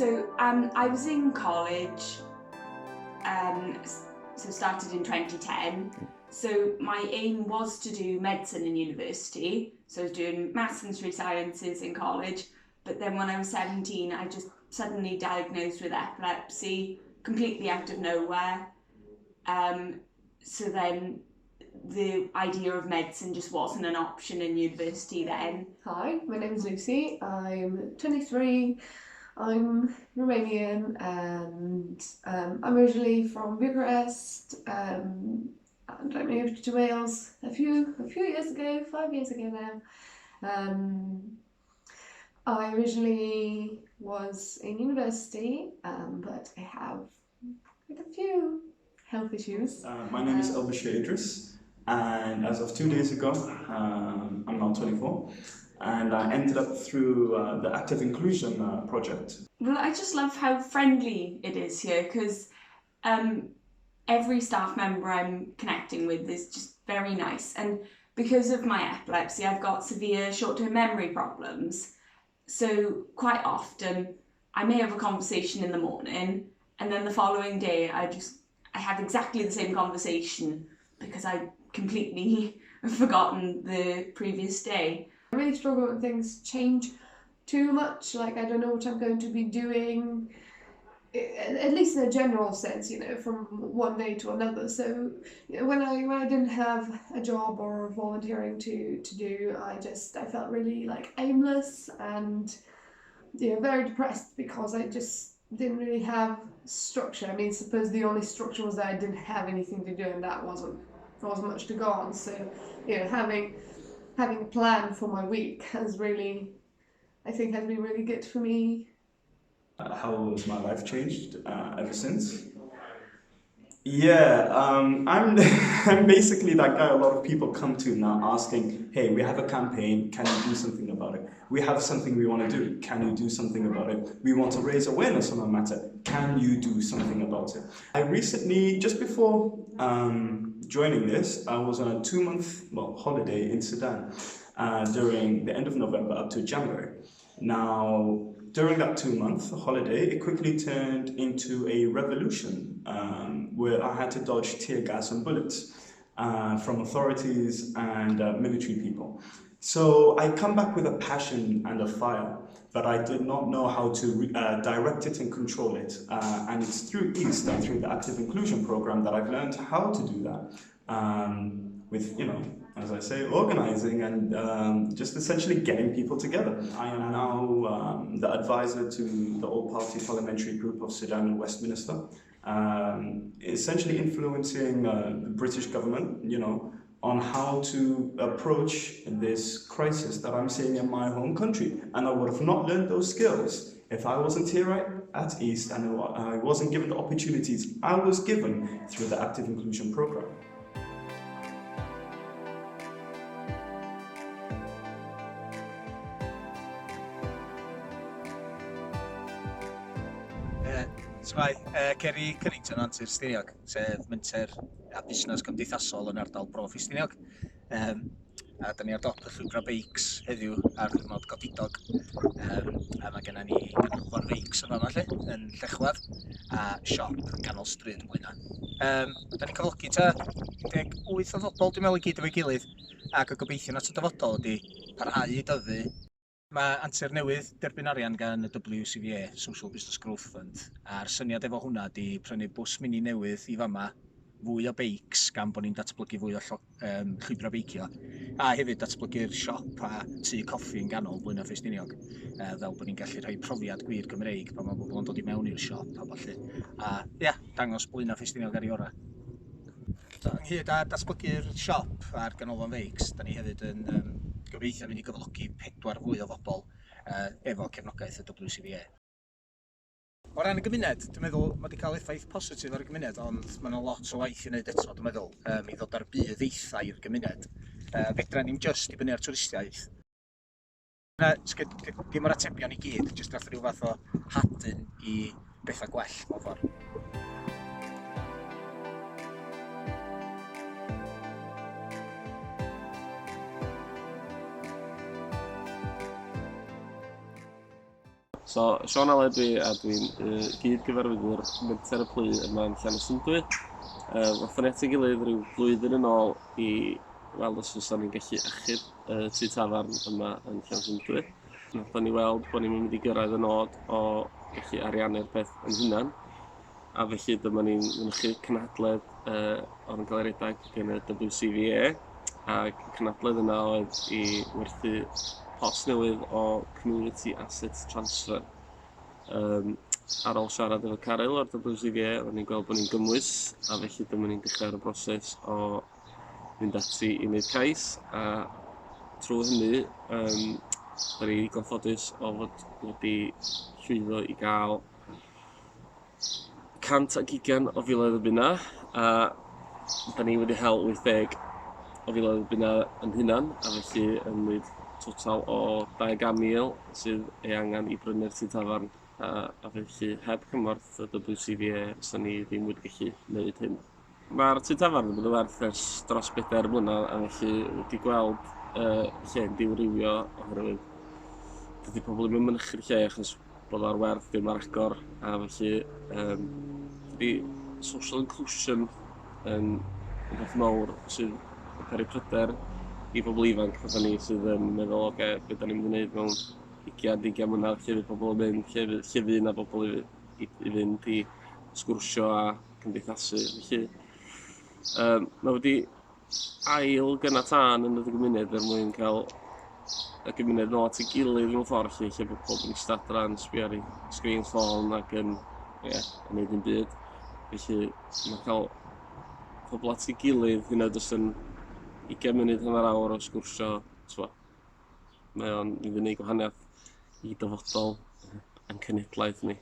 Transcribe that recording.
So I was in college, so started in 2010. So my aim was to do medicine in university. So I was doing maths and three sciences in college. But then when I was 17, I just suddenly diagnosed with epilepsy, completely out of nowhere. So then the idea of medicine just wasn't an option in university then. Hi, my name is Lucy. I'm 23. I'm Romanian and I'm originally from Bucharest, and I moved to Wales a few years ago, 5 years ago now. I originally was in university, but I have quite a few health issues. My name is Elbashir Idris, and as of 2 days ago, I'm now 24, and I ended up through the Active Inclusion project. Well, I just love how friendly it is here, because every staff member I'm connecting with is just very nice. And because of my epilepsy, I've got severe short-term memory problems. So quite often I may have a conversation in the morning, and then the following day I have exactly the same conversation because I completely forgotten the previous day. I really struggle when things change too much, like I don't know what I'm going to be doing, at least in a general sense, you know, from one day to another. So you know, when I didn't have a job or volunteering to do, I felt really like aimless and, you know, very depressed because I just didn't really have structure. I mean, suppose the only structure was that I didn't have anything to do, and that wasn't much to go on. So, you know, having a plan for my week has really, I think, has been really good for me. How has my life changed ever since? Yeah, I'm I'm basically that guy a lot of people come to now asking, hey, we have a campaign, can you do something about it? We have something we want to do, can you do something about it? We want to raise awareness on a matter, can you do something about it? I recently, just before joining this, I was on a 2-month holiday in Sudan during the end of November up to January. Now, during that 2-month holiday, it quickly turned into a revolution where I had to dodge tear gas and bullets from authorities and military people. So I come back with a passion and a fire, but I did not know how to direct it and control it. And it's through EAST and through the Active Inclusion program that I've learned how to do that with, you know, as I say, organizing and just essentially getting people together. I am now the advisor to the All-Party Parliamentary Group of Sudan and Westminster, essentially influencing the British government, you know, on how to approach this crisis that I'm seeing in my home country. And I would have not learned those skills if I wasn't here at EAST and I wasn't given the opportunities I was given through the Active Inclusion program. Shwmae, Kerry Cunnington, Antur Stiniog, sef menter a busnes cymdeithasol yn ardal Bro Ffestiniog. A da ni ar dop y llwybrau beics heddiw ar ddiwrnod godidog. A mae gennym ni ganolfan feics yn fama lle, yn Llechwedd, a siop ganol stryd Blaenau. Da ni'n cyflogi tua 18 o bobl, dwi'n meddwl, i gyd efo'i gilydd, ac y gobeithio at y dyfodol ydy parhau i dyfu. Mae Antur newydd derbyn arian gan y WCVA, Social Business Growth Fund, a'r syniad efo hwnna ydy prynu bws mini newydd i fama, fwy o beics gan bod ni'n datblygu fwy o llwybrau beicio, a hefyd datblygu'r siop a tŷ coffi yn ganol Blaenau Ffestiniog, fel bod ni'n gallu rhoi profiad gwir Gymreig pan mae bobl yn dod i mewn i'r siop a ballu, a ia, dangos Blaenau Ffestiniog ar ei orau. So, ynghyd â datblygu'r siop a'r ganolfan feics, da ni hefyd yn gobeithio mynd i gyflogi 4 fwy o bobl efo cefnogaeth y WCVA. O ran y gymuned, dwi'n meddwl mae wedi cael effaith positif ar y gymuned, ond mae yna lot o waith i wneud eto, dwi'n meddwl, i ddod â'r budd eitha i'r gymuned. Fedra ni'm jyst dibynnu ar twristiaeth. Na, dim o'r atebion i gyd, jyst fatha rhyw fath o hadyn i bethau gwell mewn ffordd. So, Sean Aled dwi, a dwi'n gyd-gyfarwyddwr Menter y Plu yma yn Llanystumdwy. Wnaethon ni at ei gilydd rhyw flwyddyn yn ôl i weld os fysa ni'n gallu achub y tŷ tafarn yma yn Llanystumdwy. Wnaethon ni weld bod ni'n mynd i gyrraedd y nod o gallu ariannu'r peth yn hunan, a felly dyma ni'n mynychu cynhadledd oedd yn cael ei redeg gan y WCVA, ac y cynhadledd yna oedd i werthu pot newydd o Community Asset Transfer. Ar ôl siarad efo Caryl o'r WCVA, oedden ni'n gweld bod ni'n gymwys, a felly dyma ni'n dechrau ar y broses o fynd ati i wneud cais, a trwy hynny, da ni ddigon ffodus o fod wedi llwyddo i gael 120 o filoedd o bunna, a da ni wedi hel 80 o filoedd o bunna yn hunan, a felly yn wneud total o 200,000 sydd ei angen i brynu'r tŷ tafarn, a felly heb cymorth y WCVA fysa ni ddim wedi gallu gwneud hyn. Mae'r tŷ tafarn wedi bod yn werth ers dros bedair mlynedd, a felly wedi gweld y lle'n diwrywio oherwydd dydy pobl ddim yn mynychu'r lle achos bod ar werth ddim ar agor, a felly dydy social inclusion yn rhywbeth mawr sydd yn peri pryder i bobl ifanc fatha ni sydd yn meddwl, oce, okay, beth da ni'n mynd i wneud mewn 20, 20 mlynedd, lle fydd pobl yn mynd, lle fydd yna bobl i fynd i sgwrsio a cymdeithasu. Felly, mae wedi ail gynnau tân yn y gymuned er mwyn cael y gymuned nôl at ei gilydd mewn ffordd lle, lle bod pobl yn eistedd adra yn sbio ar ei sgrin ffôn ac yn, ie, yn neud dim byd. Felly mae cael pobl at ei gilydd, hyd yn oed os yn 20 munud, hanner awr o sgwrsio, t'mo', mae o'n mynd i wneud gwahaniaeth i dyfodol ein cenhedlaeth ni.